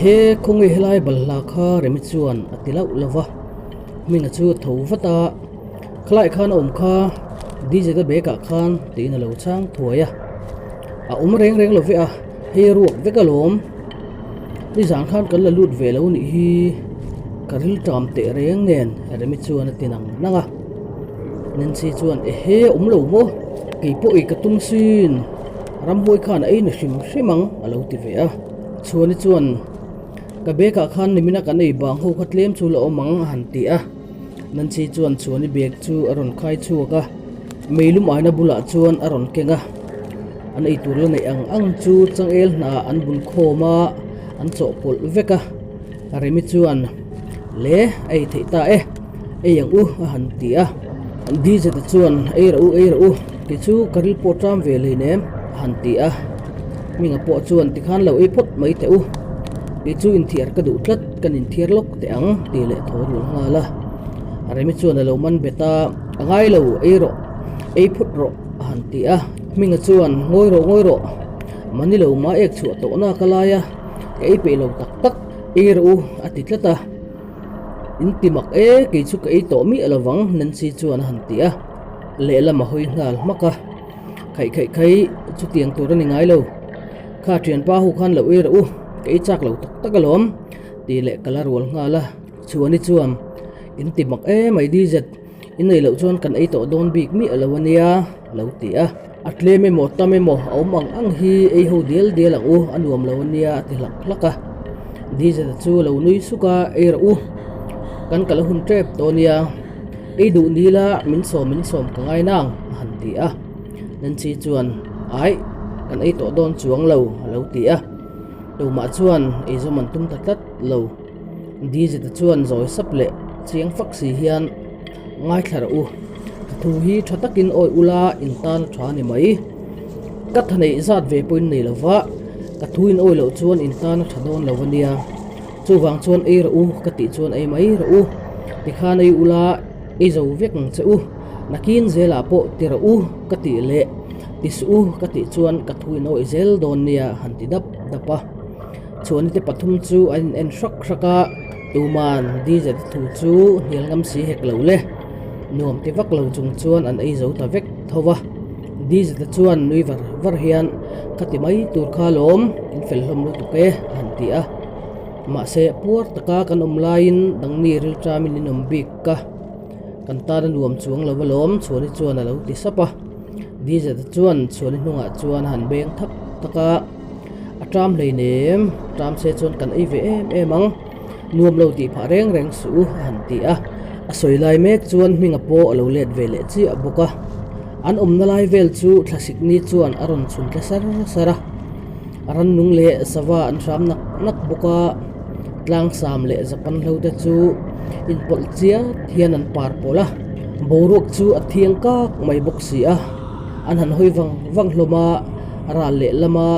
Ehe, khawnge helai balhla kha Remi chuan a ti lauh lo va. Hminga chu a tho vat a, Khalai khan a awm kha, DJ-te bag ah khan tiin a lo chhang thuai a. A awm reng reng lo ve a, hei a ruak vek alawm. Nizan khan kan la lut ve lo nih hi ka ril ṭam teh reng nen Remi chuan a ti nang nang a. Nancy chuan Ehe awm lo maw? Kei pawh ei ka tum sin, ramhuai khan a ei ni hrim hrim ang a lo ti ve a. Chhuani chuan Ka bag ah khan nimina kan ei bang ho kha tlem chu la awm ang a han ti a. Nancy chuan Chhuani bag chu a rawn khai chhuak a, meilum aina bulah chuan a rawn keng a. An eitur la neih ang ang chu changel hna an bun khawm a, an chawhpawlh vek a. Remi chuan, Le, a ei theih ta e, ei ang u a han ti a. Dizeta chuan, Ei rawh u, ei rawh u, kei chu ka ril pawh ṭam ve hleinem a han ti a. Hminga pawh chuan, Tikhan lo ei phawt mai teh u, kei chu inthiar ka duh tlat, kan inthiar lawk teh ang tih leh thaw rul nghal a. Remi chuan a lo man bet a, A ngai lo, ei rawh, ei phawt rawh a han ti a. Hminga chuan, Ngawi rawh, ngawi rawh, mani lo ma ek chhuah tawhna ka lai a. Ka ei peih lo tak tak, ei rawh u a ti tlat a. In ti mak e, kei chu ka ei tawh miah lo vang Nancy chuan a han ti a. Lehlam a hawi nghal hmak a. Khaih khaih khai chutiang tur a ni ngai lo. Kha thianpa ho khan lo ei rawh u, ka ei chak lo tak tak alawm tih leh ka la rual nghal a. Chhuani chuan, In ti mak e mai DZ, in nei loh chuan kan ei tawh dawn bik miah lo a nia a lo ti a. A tlem emaw tam emaw a awm ang ang hi ei ho dial dial ang u a nuam lo a nia a ti hlak hlak a. Dizeta chu a lo nui suk a, Ei rawh u, kan kal hun tep tawh a nia, ei duh ni la min sawm min sawm ka ngai nang a han ti a. Nancy chuan, Aih, kan ei tawh dawn chuang lo a lo ti a. Tumah chuan eizawm an tum ta tlat lo. Dizeta chuan zawi sap leh chiang fak si hian, Ngaithla rawh u, ka thu hi tha takin awi ula in tan a tha ni mai. Ka tha neih zat ve pawhin nei lo va, ka thu in awi loh chuan in tan a tha dawn lo a nia. Chuvang chuan ei rawh u ka tih chuan ei mai rawh u, tikhan ei ula ei zo vek ang che u, nakin zelah pawh ti rawh u ka tih leh ti suh u ka tih chuan ka thu in awi zel dawn nia han ti dap dap a. Chhuani te pathum chu an in en hrak hrak a, tuman Dizet thu chu hnial ngam si hek lo le. Nuam ti vak lo chung chuan an ei zo ta vek tho va. Dizet chuan nui var var hian ka ti mai tur kha lawm in fel hlawm lutuk e a han ti a. Mahse puar taka kan awm laiin dangni rilṭamin in awm bik ka kan tan a nuam chuang lo alawm Chhuani chuan a lo ti sap a. Dizet chuan Chhuani hnungah chuan a han beng thak thak a. A ṭam hleinem, ṭam se chuan kan ei ve em em ang, nuam lo tih phah reng reng suh u a han ti a. A sawi lai mek chuan hminga pawh a lo let ve leh chiah bawk a. An awmna lai vel chu thlasik ni chuan a rawn chhun tle sar sar a. A rannung leh sava an hram nak nak bawk a, tlangsam leh Japan hlo te chu inpawlh chiat hian an par pawlh a. Boruak chu a thiang kak mai bawk si a. An han hawi vang vang hlawm a, ral leh lama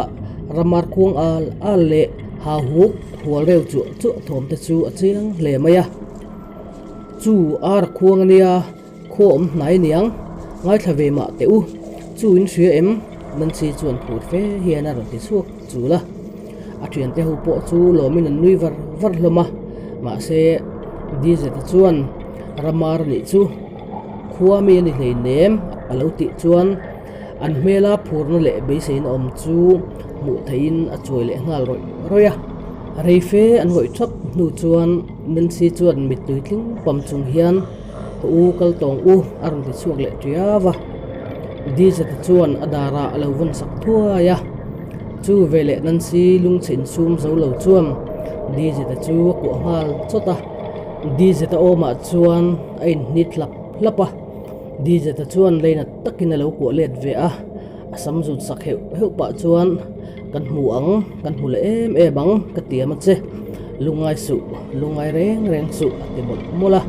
ramar khuang al al leh ha huk hual reuh chuah chuah thawm te chu a chiang hle mai a. Chu ar khuang a nia, khaw awm hnai niang, ngaithla ve mah teh u, chu in hria em? Nancy chuan phur fe hian a rawn ti chhuak chul a. A thiante ho pawh chu lawmin an nui var var hlawm a, mahse Dizeta chuan ramar a nih chu. Khua mi a ni hleinem a lo tih chuan an hmela phurna leh beiseina awm chu hmuh theihin a chuai leh nghal rawih rawih a. Reife an ngawih thap hnu chuan Nancy chuan mittui tling pam chung hian Ka u kal tawng u a rawn ti chhuak leh tiau a. Dizeta chuan a darah a lo vawn sak thuai a. Chu veleh Nancy lungchhe insum zo lo chuan Dizeta chu a kuah nghal chawt a. Dizeta awmah chuan a inhnit hlap hlap a, Dizeta chuan leinat takin a lo kuah let ve a, a sam zut sak heuh heuh pah chuan, Kan hmu ang, kan hmu leh em em ang, ka tiam a che, lungngai suh, lungngai reng reng suh a ti mawlh mawlh a.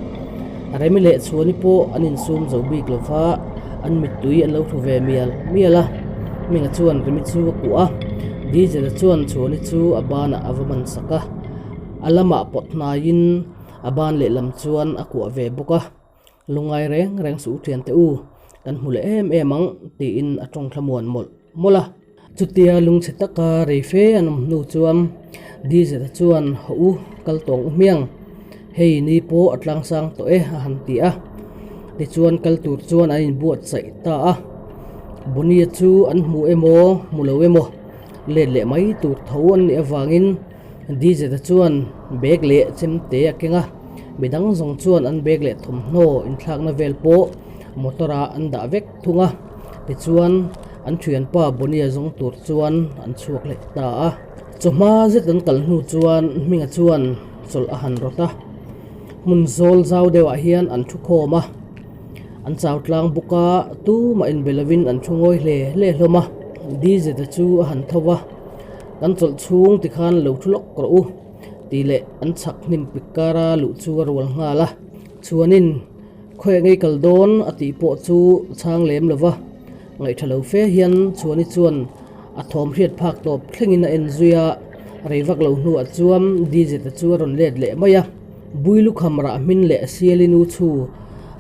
Remi leh Chhuani pawh an insum zo bik lo va, an mittui an lo thu ve mial mial a. Hminga chuan Remi chu a kuah a, Dizeta chuan Chhuani chu a banah a va man sak a, a lamah pawt hnaiin, A ban lehlam chuan a kuah ve bawk a, Lungngai reng reng suh u thiante u, kan hmu leh em em ang, tiin a tawng thlamuan mawlh mawlh a. Chutia lungchhe taka rei fe an awm hnu chuan Dizeta chuan Hawh u, kal tawng u hmiang, hei ni pawh a tlangsang tawh e a han ti a. Tichuan kal tur chuan an inbuatsaih ta a. Bonnie-a chu an hmu emaw hmu lo emaw let leh mai tur tho an nih avangin Dizeta chuan bag leh chemte a keng a, midang zawng chuan an bag leh thawmhnaw inthlakna vel pawh motor ah an dah vek thung a, tichuan an thianpa Bonnie-a zawng tur chuan an chhuak leh ta a. Chawhma zet an kal hnu chuan Hminga chuan chawlh a han rawt a, hmun zawl zau deuhah hian an thu khawm a, an chau tlang bawk a, tumah inbe lovin an thu ngawi hle hle hlawm a, Dizeta chu a han tho va. Kan chawlh chhung tikhan lo thu lawk rawh u tih leh an chhak hnim pik kara luh chu a rual nghal a. Chuanin khawiah ngei kal dawn a tih pawh chu chhang lem lo va, ngaihṭha lo fe hian Chhuani chuan a thawm hriat phak tawp thlengin a en zui a, rei vak lo hnuah chuan Dizeta chu a rawn let leh mai a. Bui lukham rah hmin leh Siali nu chhu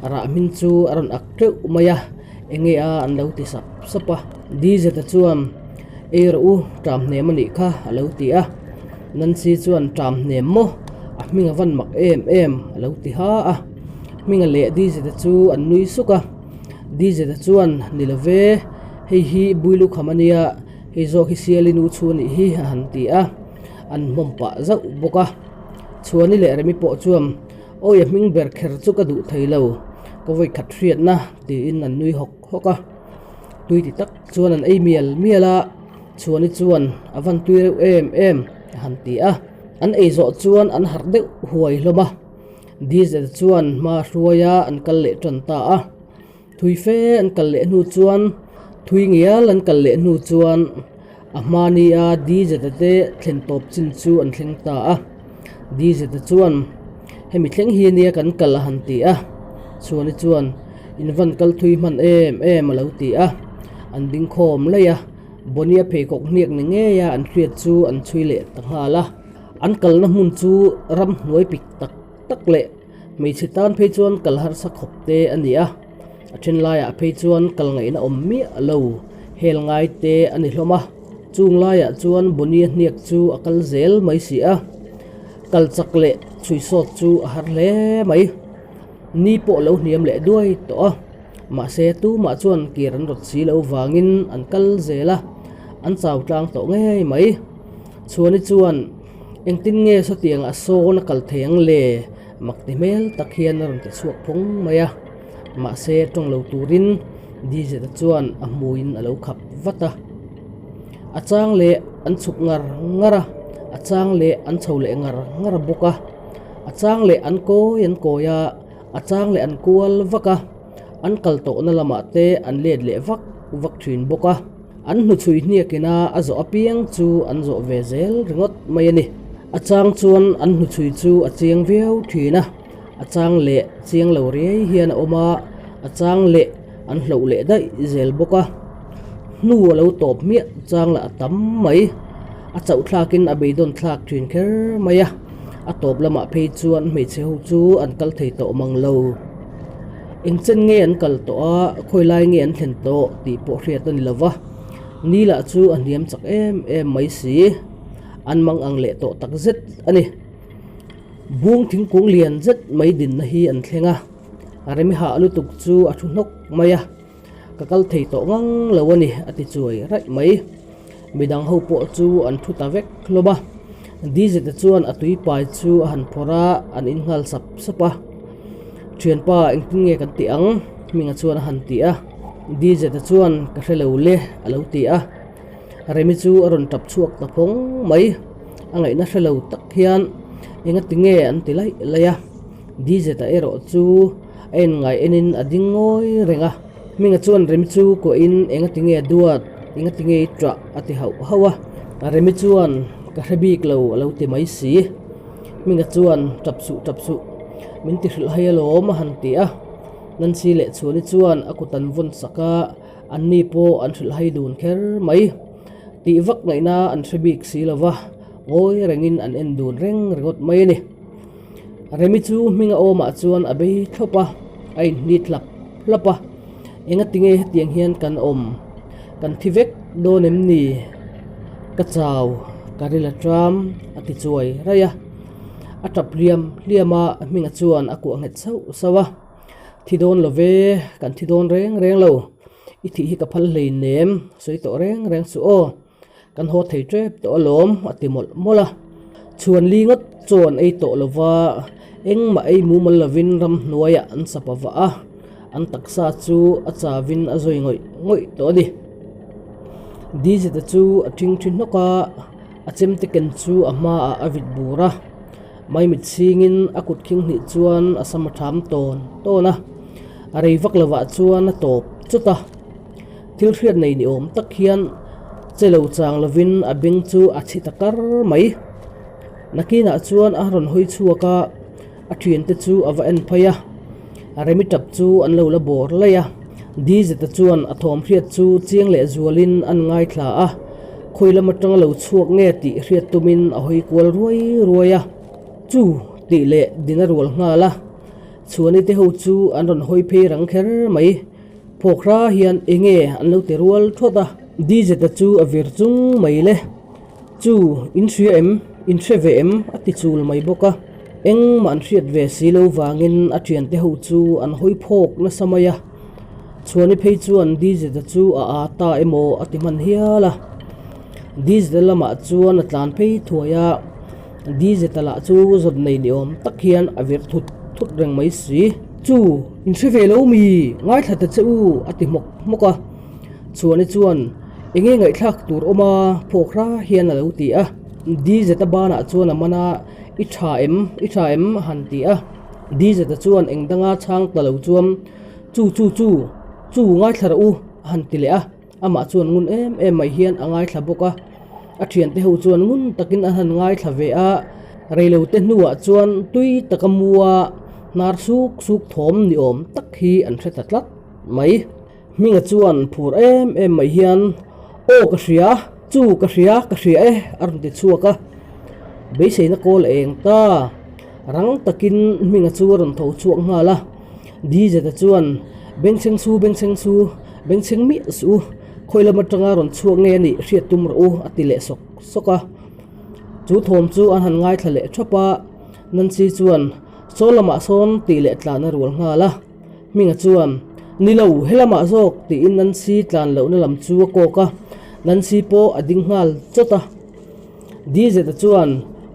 rah hmin chu a rawn ak teuh mai a, enge a an lo ti sap sap a. Dizeta chuan. Ei rawh u, ṭam hnem a nih kha, a lo ti a. Nancy chuan, Ṭam hnem maw? A hming a van mak em em, a lo ti ha a. Hminga leh Dizeta chu an nui suk a. Dizeta chuan, Ni lo ve, hei hi Builukham a nia, hei zawk hi Sialin u chhu a nih hi, a han ti a. An hmawm pah zauh bawk a. Chhuani leh Remi pawh chuan, Awi a hming ber kher chu ka duh thei lo, ka vawi khat hriatna, tiin an nui hawk hawk a. Tui ti tak chuan an ei mial mial a, Chhuani chuan a van tui reuh em em a han ti a. An ei zawh chuan an harh deuh huai hlawm a, Diesel chuan hma hruai a an kal leh tan ta a. Thui fe an kal leh hnu chuan thui ngial an kal leh hnu chuan a hmani a Diesel-a te thlen tawp chin chu an thleng ta a. Diesel-a chuan hemi thleng hi ania kan kal a han ti a, Chhuani chuan In van kal thui hman em em a lo ti a, an ding khawm laih a, Bonnie-a pheikhawk hniak ni ngei a an hriat chu an chhui leh ta nghal a. An kalna hmun chu ramhnuai pik tak tak leh hmeichhe tan phei chuan kal harsa khawp te a ni a, a then laiah phei chuan kal ngaihna awm miah lo hel ngai te a ni hlawm a, chung laiah chuan Bonnie-a hniak chu a kal zel mai si a, kal chak leh chhui sawt chu a har hle mai. Ni pawh lo hniam leh duai tawh a, mahse tumah chuan kir an rawt si loh vangin an kal zel a, an chau tlang tawh ngei mai. Chhuani chuan, Engtin nge sawtiang a sawn a kal thei ang le? mak ti hmel tak hian a rawn ti chhuak phawng mai a, mahse tawng lo turin Dizeta chuan a hmuiin a lo khap vat a. A chang leh an chhuk ngar ngar a, a chang leh an chho leh ngar ngar bawk a. A chang leh an kawi an kawi a, a chang leh an kual vak a, an kal tawhna lamah te an let leh vak vak thin bawk a. An hnuchhui hniakin a a zawh apiang chu an zawh ve zel ringawt mai a ni. A chang chuan an hnuchhui chu a chiang viau thin a, a chang leh chiang lo riai hian a awm a, a chang leh an hloh leh daih zel bawk a. Hnu a lo tawp hmiah chang lah a tam mai. A chauh thlakin a beidawn thlak thin kher mai a, a tawp lamah phei chuan hmeichhe ho chu an kal thei tawh mang lo. Eng chen nge an kal tawh a, khawi lai nge an thlen tawh tih pawh hriat a ni lo va, ni lah chu a hniam chak em em mai si, an mang ang leh tawh tak zet a ni. Bung thingkung lian zet mai dinna hi an thleng a, a remi hah lutuk chu a thu hnawk mai a. Ka kal thei tawh ngang lo a ni, a ti chuai raih mai. Midang ho pawh chu an thu ta vek hlawm a. Dizeta chuan a tui pai chu a han phawrh a, an in nghal sap sap a. Thianpa, engtin nge kan tih ang? Hminga chuan a han ti a. Dizeta chuan, Ka hre lo le, a lo ti a. Remi chu a rawn tap chhuak ta phawng mai. A ngaihna hre lo tak hian, Engati nge an ti laih laih a. Dizeta erawh chu a en ngai enin a ding ngawi reng a. Hminga chuan Remi chu kuahin engati nge duat, engati nge i ṭah a ti hauh hauh a. Remi chuan ka hre bik lo a lo ti mai si. Hminga chuan ṭap suh ṭap suh, min ti hrilh hai alawm a han ti a. Nancy leh Chhuani chuan a kut an vawn sak a, anni pawh an hrilh hai dun kher mai. Tih vak ngaihna an hre bik si lo va, ngawi rengin an en dun reng ringawt mai a ni. Remi chu hminga awmah chuan a bei thlawp a, a inhnit hlap hlap a. Enga tinge hetiang hian kan awm? Kan thi vek dawn em ni? Ka chau, ka ril a ṭam, a ti chuai raih a. A ṭap hliam hliam a, Hminga chuan a kuah nghet sauh sauh a. Thi dawn lo ve, kan thi dawn reng reng lo. I thih hi ka phal hleinem, sawi tawh reng reng suh aw. Kan haw thei tep tawh alawm, a ti mawlh mawlh a. Chhuan li ngawt chaw an ei tawh lo va, engmah ei mumal lovin ramhnuaiah an sap a vah a, an taksa chu a chavin a zawi ngawih ngawih tawh a ni. Dizeta chu a ṭhing ṭhi hnawk a, a chemte ken chu a hmaah a vit bur a, maimit chhingin a kut khing hnih chuan a sam a ṭham tawn tawn a, a rei vak lovah chuan a tawp chawt a. Thil hriat nei ni awm tak hian che lo chang lovin a beng chu a chhi ta kar mai. Nakinah chuan a rawn hawi chhuak a, a thiante chu a va en phei a, a remi tap chu an lo la bawr laih a. Dizeta chuan a thawm hriat chu chiang leh zualin an ngaithla a, khawi lam atanga lo chhuak nge tih hriat tumin a hawi kual ruai ruai a. Chu tih leh din a rual nghal a, Chhuani te ho chu an rawn hawi phei rang kher mai. Phawkhra hian enge an lo ti rual thawt a. Dizeta chu a vir chung mai le. Chu, in hria em? In hre ve em? a ti chul mai bawk a. Engmah an hriat ve si lo vangin a thiante ho chu an hawi phawk nasa mai a. Chhuani phei chuan Dizeta chu a aa ta emaw a ti hman hial a. Dizeta lamah chuan a tlan phei thuai a. Dizeta lah chu zawt nei ni awm tak hian a vir thut thut reng mai si. Chu, in hre ve lo mi? Ngaithla ta che u, a ti hmawk hmawk a. Chhuani chuan, Enge ngaihthlak tur awm a? Phawkhra hian a lo ti a. Dizeta banah chuan a man a, I tha em? I tha em? a han ti a. Dizeta chuan eng danga chhang ta lo chuan, Chu chu chu, chu ngaithla rawh u, a han ti leh a. Amah chuan ngun em em mai hian a ngaithla bawk a, a thiante ho chuan ngun takin an han ngaithla ve a, reilote hnuah chuan tui taka mua hnar suk suk thawm ni awm tak hi an hre ta tlat mai. Hminga chuan phur em em mai hian, Aw ka hria, chu ka hria, ka hria e a rawn ti chhuak a, beiseina kawl a eng ta. Rang takin Hminga chu a rawn tho chhuak nghal a, Dizeta chuan, Bengchheng su, bengchheng su, bengchheng miah suh u, khawi lam atanga rawn chhuak nge a nih hriat tum rawh u, a ti leh sawk sawk a. Chu thawm chu an han ngaithla leh thap a, Nancy chuan, Saw lamah sawn tih leh tlan a rual nghal a. Hminga chuan, Ni lo, he lamah zawk, tiin Nancy tlan lohna lam chu a kawk a, Nancy pawh a ding nghal chawt a. Dizeta chuan,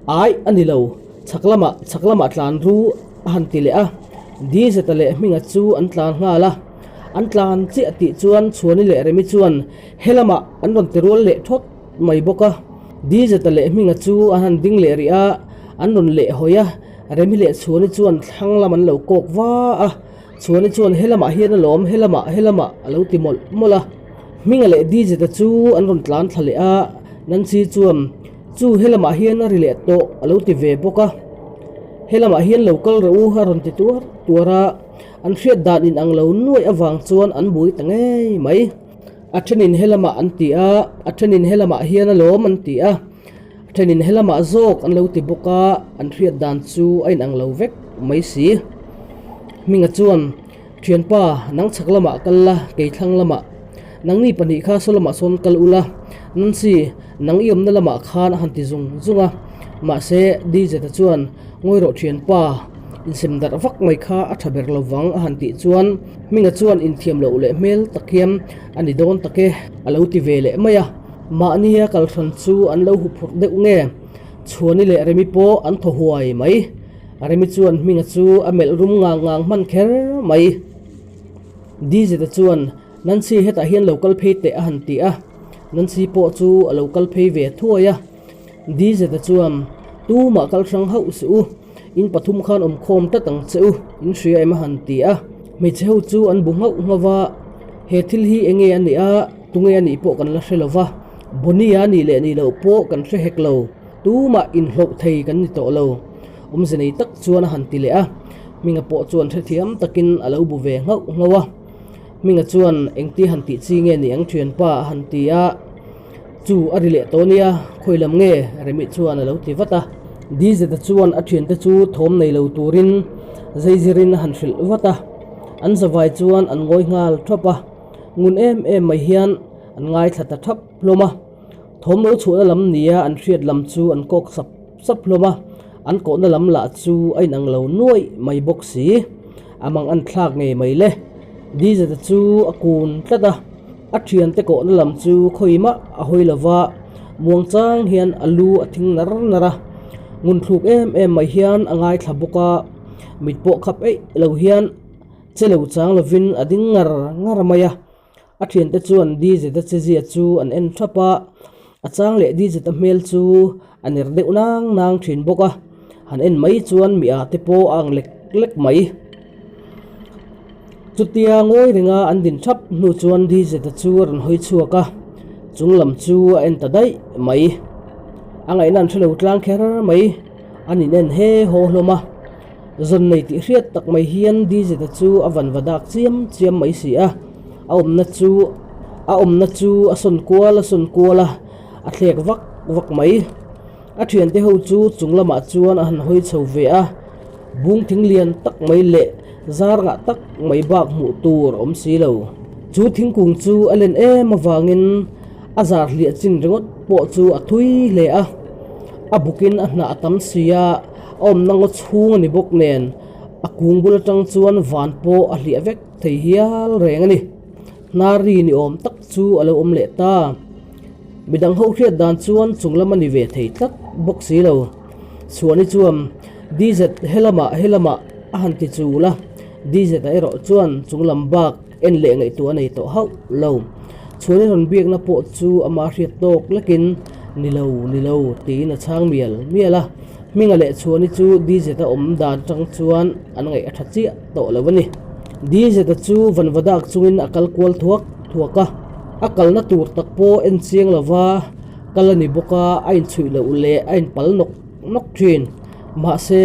Aih, a ni lo, chhak lamah, chhak lamah tlan ru, a han ti leh a. Dizeta leh Hminga chu an tlan nghal a. An tlan chiah tih chuan Chhuani leh Remi chuan he lamah an rawn ti rual leh thawt mai bawk a. Dizeta leh Hminga chu an han ding leh rih a, an rawn leh hawi a. Remi leh Chhuani chuan thlang lam an lo kawk va a. Chhuani chuan he lamah hian a lawm, he lamah, he lamah a lo ti mawlh mawlh a. Hminga leh Dizeta chu an rawn tlan thla leh a, Nancy chuan, Chu he lamah hian a ri leh tawh a lo ti ve bawk a. He lamah hian lo kal rawh u a rawn ti tuar tuar a, an hriat dan in ang lo nuaih avang chuan an bui ta ngei mai. A thenin he lamah an ti a, a thenin he lamah hian a lawm an ti a, a thenin he lamah zawk an lo ti bawk a, an hriat dan chu a inang lo vek mai si. Hminga chuan, Thianpa, nang chhak lamah kal la, kei thlang lamah. Nangni pahnih kha saw lamah sawn kal ula, Nancy, nang i awmna lamah khan a han ti zung zung a. Mahse, Dizeta chuan, Ngawi rawh thianpa, insem darh vak mai kha a tha ber lo vang a han tih chuan Hminga chuan inthiam loh leh hmel tak hian a ni dawn tak e a lo ti ve leh mai a. Mahnia kal hran chu an lo huphurh deuh nge? Chhuani leh Remi pawh an thaw huai mai. Remi chuan Hminga chu a melh rum ngang ngang hman kher mai. Dizeta chuan Nancy hetah hian lo kal phei teh a han ti a, Nancy pawh chu a lo kal phei ve thuai a. Dizeta chuan, Tumah kal hrang hauh suh u, in pathum khan awm khawm tlat ang che u, in hria em a han ti a. Hmeichhe ho chu an bu nghauh nghauh va, He thil hi enge a nih a, tunge a nih pawh kan la hre lo va, Bonnie-a nih leh nih loh pawh kan hre hek lo, tumah inhlawh thei kan ni tawh lo, awmze nei tak chuan a han ti leh a. Hminga pawh chuan hrethiam takin a lo bu ve nghauh nghauh a. Hminga chuan engti han tih chi nge ni ang thianpa a han ti a, chu a ri leh tawh nia, khawi lam nge? Remi chuan a lo ti vat a. Dizeta chuan a thiante chu thawm nei lo turin zeizirin a han hrilh vat a, an zavai chuan an ngawi nghal thawp a, ngun em em mai hian. An ngaithla ta thap hlawm a, thawm lo chhuahna lam nia an hriat lam chu an kawk sap sap hlawm a, an kawhna lam lah chu a inang lo nuaih mai bawk si. A mang an thlak ngei mai le. Dizeta chu a kun tlat a, a thiante kawhna lam chu khawi mah a hawi lo va, muangchang hian a lu a thing nar nar a, ngunthluk em em mai hian a ngaithla bawk a, mit pawh khap eih lo hian che lo chang lovin a ding ngar ngar mai a. A thiante chuan Dizeta chezia chu an en thap a, a chang leh Dizeta hmel chu a ner deuh nang nang thin bawk a, han en mai chuan mi a te pawh a ang lek lek mai. Chutia ngawi renga an din thap hnu chuan Dizeta chu a rawn hawi chhuak a, chung lam chu a en ta daih mai. A ngaihna an hrelo tlang kher mai, an in en he haw hlawm a. Zawn nei tih hriat tak mai hian Dizeta chu a van va dak chiam chiam mai si a, a awmna chu a awmna chu a sawn kual a sawn kual a, a thlek vak vak mai. A thiante ho chu chung lamah chuan a han hawi chho ve a, bung thing lian tak mai leh zar ngah tak mai bak hmuh tur a awm si lo. Chu thingkung chu a len em avangin a zar hliah chin ringawt pawh chu a thui hle a, a bukin a hnah a tam si a, A awmna ngaw chhung a ni bawk nen a kung bul atang chuan van pawh a hliah vek thei hial reng a ni. Hnar ri ni awm tak chu a lo awm leh ta. Midang ho hriat dan chuan chung lam a ni ve thei tlat bawk si lo. Chhuani chuan DZ helamah helamah a han ti chul a, DZ a erawh chuan chung lam bak en leh ngaihtuah a nei tawh hauh lo. Chhuani rawn biakna pawh chu ama hriat tawk lekin ni lo ni lo tiin a chhang mial mial a. Hminga leh Chhuani chu DZ-a awm dan atang chuan an ngaih a tha chiah tawh lo a ni. DZ-a chu vanvadak chungin a kal kual thuak thuak a, a kalna tur tak pawh en chiang lova kal a ni bawk a, a inchhuih loh leh a inpal nawk nawk thin. Mahse,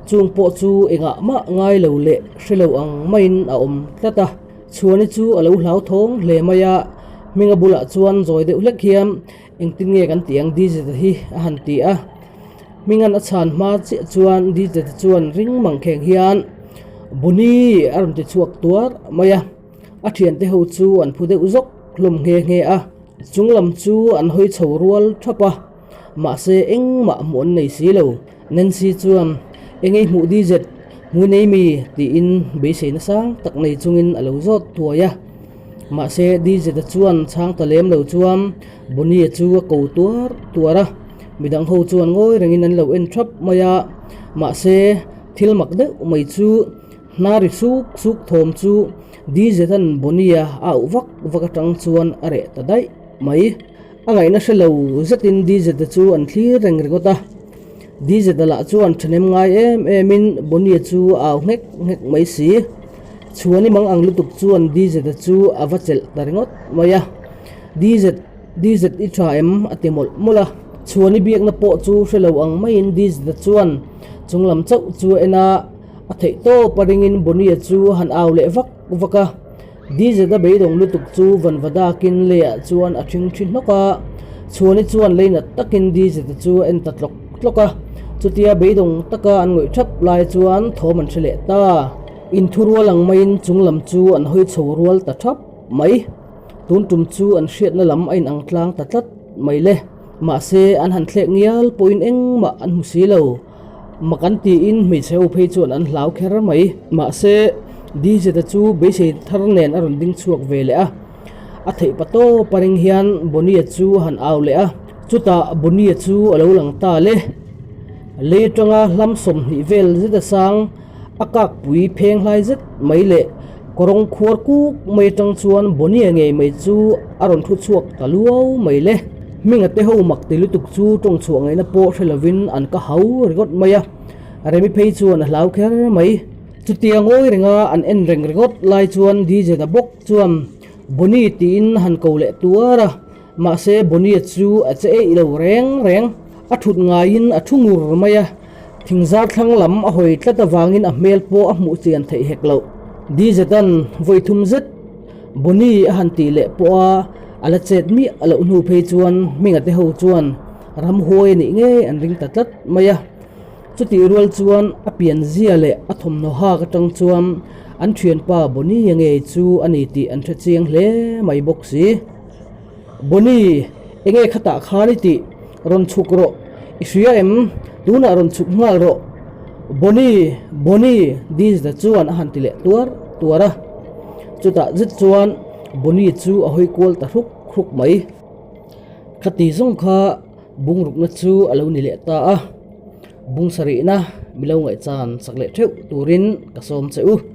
chung pawh chu engah mah ngai lo leh hre lo ang maiin a awm tlat a. Chhuani chu a lo hlauthawng hle mai a, Hminga bulah chuan zawi deuh hlek hian Engtin nge kan tih ang Dizeta hi a han ti a. Hminga'n a chhan hma chiah chuan Dizeta chuan ring mang kheng hian Bunny a rawn ti chhuak tuar mai a. A thiante ho chu an phu deuh zawk hlawm nghe nghe a. Chung lam chu an hawi chho rual thap a. Mahse engmah hmuh an nei si lo. Nancy chuan Eng ei hmuh Dizet hmui nei mi tiin beiseina sang tak nei chungin a lo zawt thuai a. Mahse Dizeta chuan chhang ta lem lo chuan Bonnie chu a ko tuar tuar a, midang ho chuan ngawi rengin an lo en thap mai a. Mahse thil mak deuh mai chu hna ri suk suk thawm chu Dizeta'n Bonnie a auh vak vak atang chuan a reh ta daih mai. A ngaihna hre lo zetin Dizeta chu an thlir reng ringawt a. Dizeta lah chuan thahnem ngai em emin Bonnie chu a au nghek nghek mai si. Chhuani mang ang lutuk chuan Dizeta chu a va chelh ta ringawt mai a. Dizet, Dizet i tha em? a ti mawlh mawlh a. Chhuani biakna pawh chu hre lo ang maiin Dizeta chuan chung lam chauh chu a en a, a theih tawp a ringin Bonnie chu a han au leh vak vak a. Dizeta beidawng lutuk chu vanva dakin leiah chuan a ṭhing ṭhi hnawk a, Chhuani chuan leinat takin Dizeta chu a en ta tlawk tlawk a. Chutia beidawng taka an ngawih ṭhap lai chuan thawm an hre leh ta. Inthurual ang maiin chung lam chu an hawi chho rual ta ṭhap mai. Tun tum chu an hriatna lam a inang tlang ta tlat mai le. Mahse, an han thlek ngial pawhin engmah an hmu si lo. Mak an tiin hmeichhe ho phei chuan an hlau kher mai. Mahse, Dizeta chu beisei thar nen a rawn ding chhuak ve leh a. A theih pa tawp a ring hian Bonnie-a chu a han au leh a. Chutah Bonnie-a chu a lo lang ta le. Lei atanga hlam 20 vel zet a sang a kakpui pheng hlai zet mai leh kawrawng khuar kuk mai atang chuan Bonnie-a ngei mai chu a rawn thu chhuak ta luau mai le. Hminga te ho mak ti lutuk chu tawng chhuah ngaihna pawh hre lovin an ka hau ringawt mai a, Remi phei chuan a hlau kher mai. Chutia ngawi renga an en reng ringawt lai chuan DJ-a bawk chuan Bonnie tiin han ko leh tuar a, mahse Bonnie-a chu a che eih lo reng reng. A thut ngaiin a thu ngur mai a, thingzar thlang lam a hawi tlat avangin a hmel pawh a hmuh chian theih hek loh. DJ-a'n vawi thum zet Bonnie a han tih leh pawh a, a la chet miah loh hnu phei chuan Hminga te ho chuan ramhuai a nih ngei an ring ta tlat mai a. Chutih rual chuan a pianzia leh a thawmhnaw hak atang chuan an thianpa Bonnie-a ngei chu a ni tih an hre chiang hle mai bawk si. Bonnie, enge khatah khan i tih? Rawn chhuk rawh. I hria em? Tunah rawn chhuk nghal rawh. Bonnie, Bonnie, Dizda chuan a han ti leh tuar tuar a. Chutah zet chuan Bonnie chu a hawi kual ta hruk hruk mai. Khati zawng kha bungrukna chu a lo ni leh ta a. Bung sarihna milo ngaihchan sak leh theuh turin ka sawm che u.